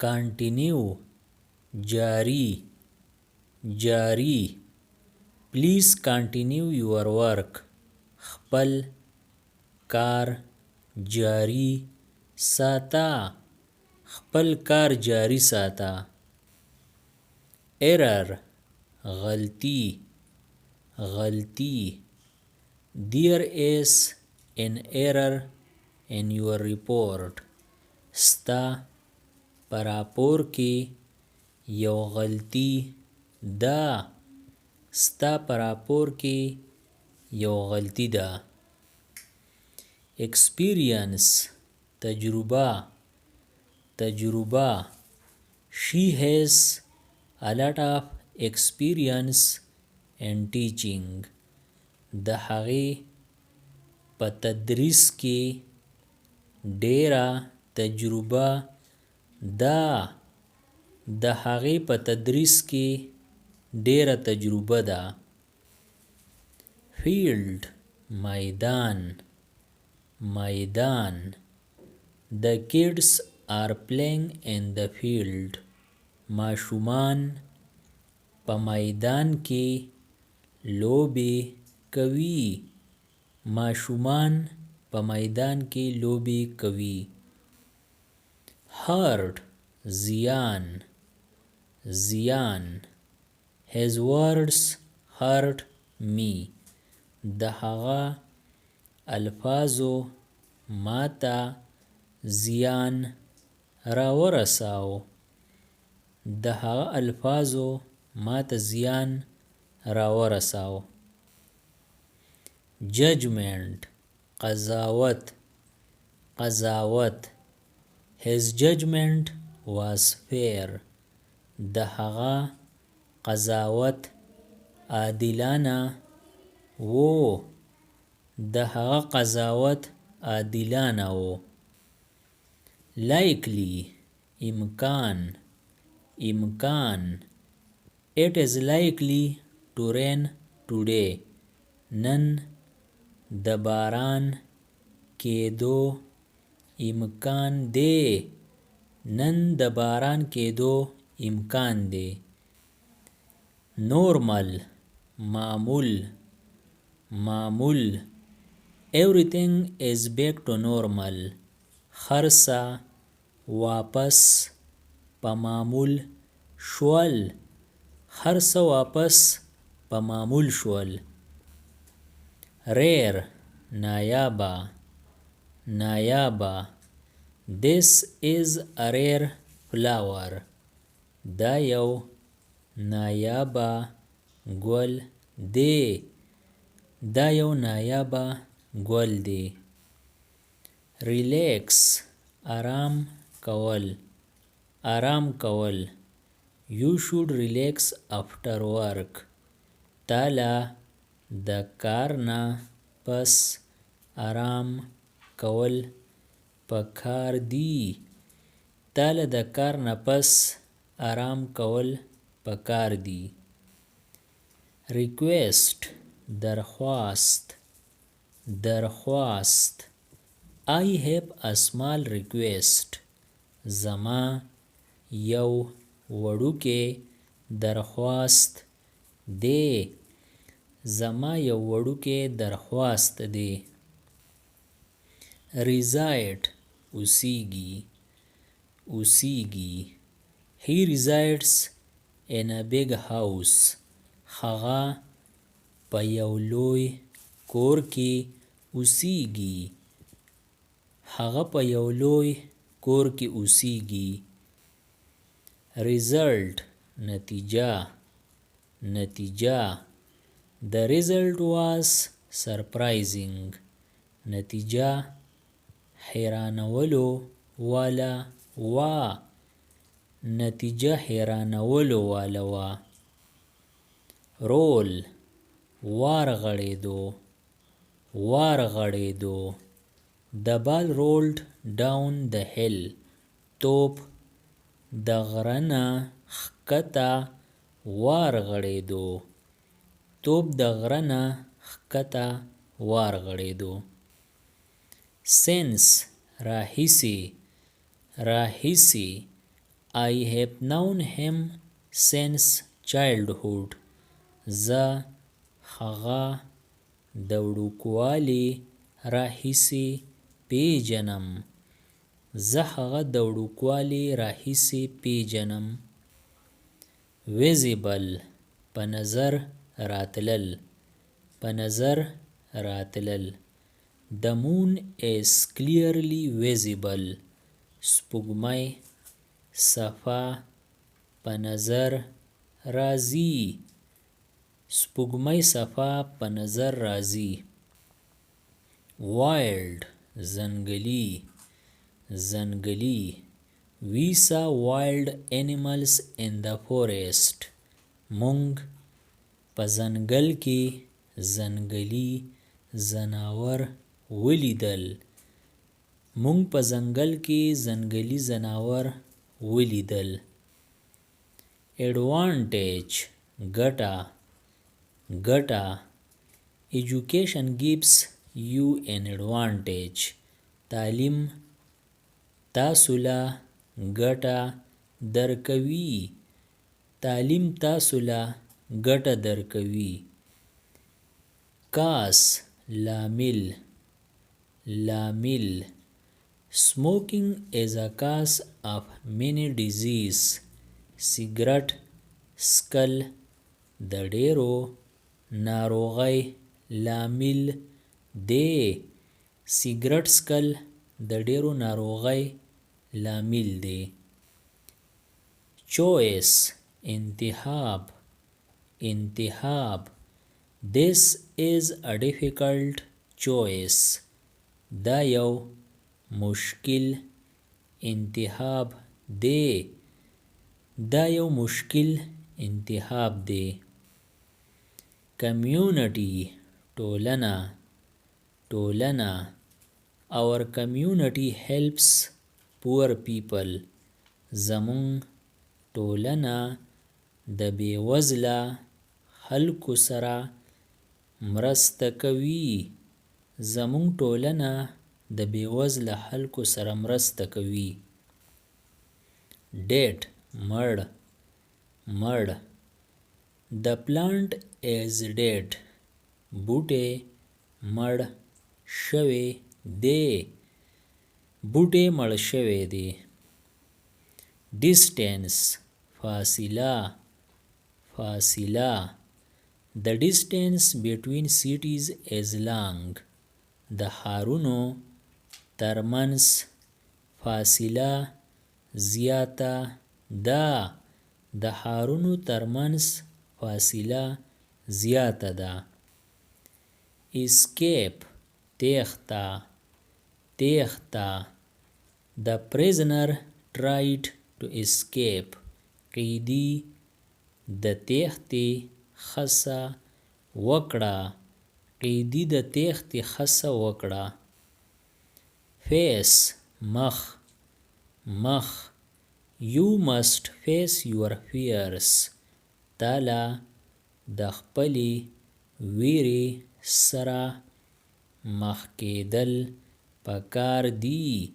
Continue جاري، جاري. Please continue your work. خپل کار جاري ساته، خپل کار جاري ساته. Error غلطي، غلطي. There is an error in your report. ستا په راپور کې یو غلطي ده، ستا په راپور کې یو غلطي ده. Experience تجربه، تجربه. She has a lot of experience in teaching. د هغې په تدریس کې ډېره تجربه ده، د هغې په تدریس کې ډېره تجربه ده. Field میدان، میدان. The kids are playing in the field. ماشومان په میدان کې لوبې کوي، ماشومان په میدان کې لوبې کوي. Hurt زیان، زیان. His words hurt me. د هغه الفاظو ماته زیان راورساوه، د هغه الفاظو ماته زیان راورساوه. Judgment قضاوت، قضاوت. His judgment was fair. د هغه قضاوت عادلانه و، د هغه قضاوت عادلانه و. Likely امکان، امکان. It is likely to rain today. نن د باران کېدو امکان دی، نن د باران کېدو امکان دی. Normal معمول، معمول. Everything is back to normal. هر څه واپس په معمول شول، هر څه واپس په معمول شول. Rare نایابه، نایابه. This is a rare flower. دا یو نایابه ګل دی، دا یو نایابه ګل دی. Relax ارام کول، ارام کول. You should relax after work. تا له د کار نه پس ارام کول پکار دي، تا له د کار نه پس ارام کول پکار دي. Request درخواست، درخواست. I have a small request. زما یو وړوکی درخواست دی، زما یو وړوکی درخواست دی. Reside اوسیږي، اوسیږي. He resides in a big house. هغه په یو لوی کور کې اوسیږي، هغه په یو لوی کور کې اوسیږي. Result نتیجه، نتیجه. The result was surprising. نتیجه حیرانولو واله وه، نتیجه حیرانولو واله وه. Roll ورغړېدو، ورغړېدو. The ball rolled down the hill. توپ د غره نه ښکته ورغړېدو، توپ د غره نه ښکته ورغړېدو. Since راهیسې، راهیسې. I have known him since childhood. زه هغه د وړوکوالي راهیسې پیژنم. زه هغه د وړوکوالي راهیسې پیژنم. Visible، په نظر راتلل، په نظر راتلل. The moon is clearly visible. سپوږمۍ صفا په نظر راځي. سپوږمۍ صفا په نظر راځي. Wild، ځنګلي، ځنګلي. We saw wild animals in the forest. مونږ په ځنګل کې ځنګلي ځناور ولیدل. مونږ په ځنګل کې ځنګلي ځناور ولیدل. Advantage، ګټه، ګټه. Education gives you an advantage. تعلیم تاسو له ګټه درکوي. تعلیم تاسو له ګټه درکوي. Cause، لامل، لامل. Smoking is a cause of many disease. سګرټ څکل د ډیرو ناروغۍ لامل دی. سګرټ څکل د ډیرو ناروغۍ لامل دی. Choice، انتخاب، انتخاب. This is a difficult choice. دا یو مشکل انتخاب دی. دا یو مشکل انتخاب دی. Community، ټولنه، ټولنه. Our community helps poor people. زمونږ ټولنه د بېوزله خلکو سره مرسته کوي. زمونږ ټولنه د بېوزله خلکو سره مرسته کوي. Dead، مړ، مړ. The plant is dead. بوټی مړ شوی دی. بوټی مړ شوی دی. Distance، فاصله، فاصله. The distance between cities is long. د ښارونو ترمنځ فاصله زیاته ده. د ښارونو ترمنځ فاصله زیاته ده. Escape، تیښته، تیښته. The prisoner tried to escape. قیدي د تیښتې هڅه وکړه. قیدي د تیښتې هڅه وکړه. Face، مخ، مخ. You must face your fears. تاله د خپلې ویرې سره مخ کېدل پکار دي.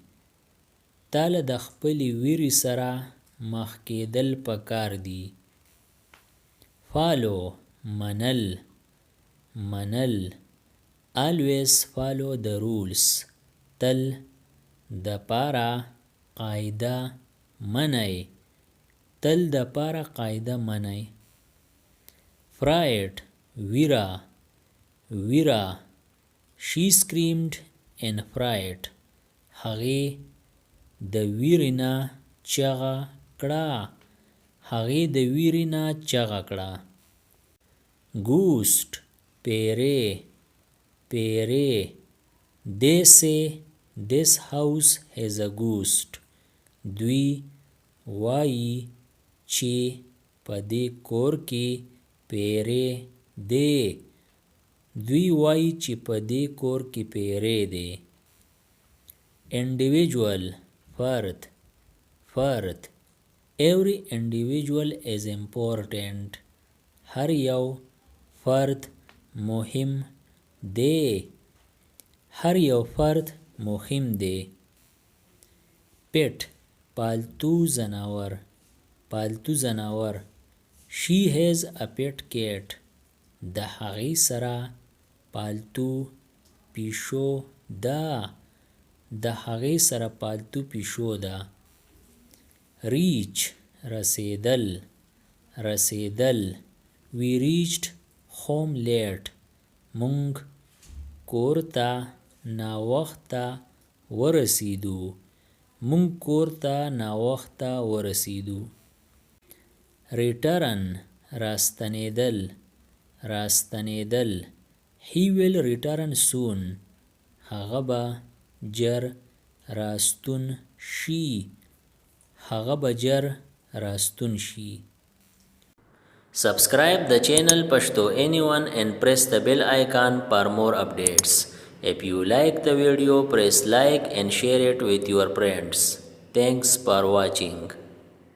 تاله د خپلې ویرې سره مخ کېدل پکار دي. Follow، منل، منل. Always follow the rules. تل د پاره قاعده منئ. تل د پاره قاعده منئ. Fright، ویره، ویره. She screamed in fright. هغې د ویرې نه چیغه کړه. هغې د ویرې نه چیغه کړه. Ghost، پیری، پیری. They say this house has a ghost. دوی وایي چې په دې کور کې پیری دی. دوی وایي چې په دې کور کې پیری دی. Individual، فرد، فرد. Every individual is important. هر یو فرد مهم دی. هر یو فرد مهم دی. Pet، پالتو ځناور. پالتو ځناور. She has a pet cat. د هغې سره پالتو پیشو ده. د هغې سره پالتو پیشو ده. Reach رسیدل، رسیدل. We reached home late. مونږ کور ته ناوخته ورسیدو. مونږ کور ته ناوخته ورسیدو. Return راستنیدل، راستنیدل. He will return soon. هغه به ژر راستون شي. هغه به ژر راستون شي. Subscribe the channel Pashto Anyone and press the bell icon for more updates. If you like the video, press like and share it with your friends. Thanks for watching.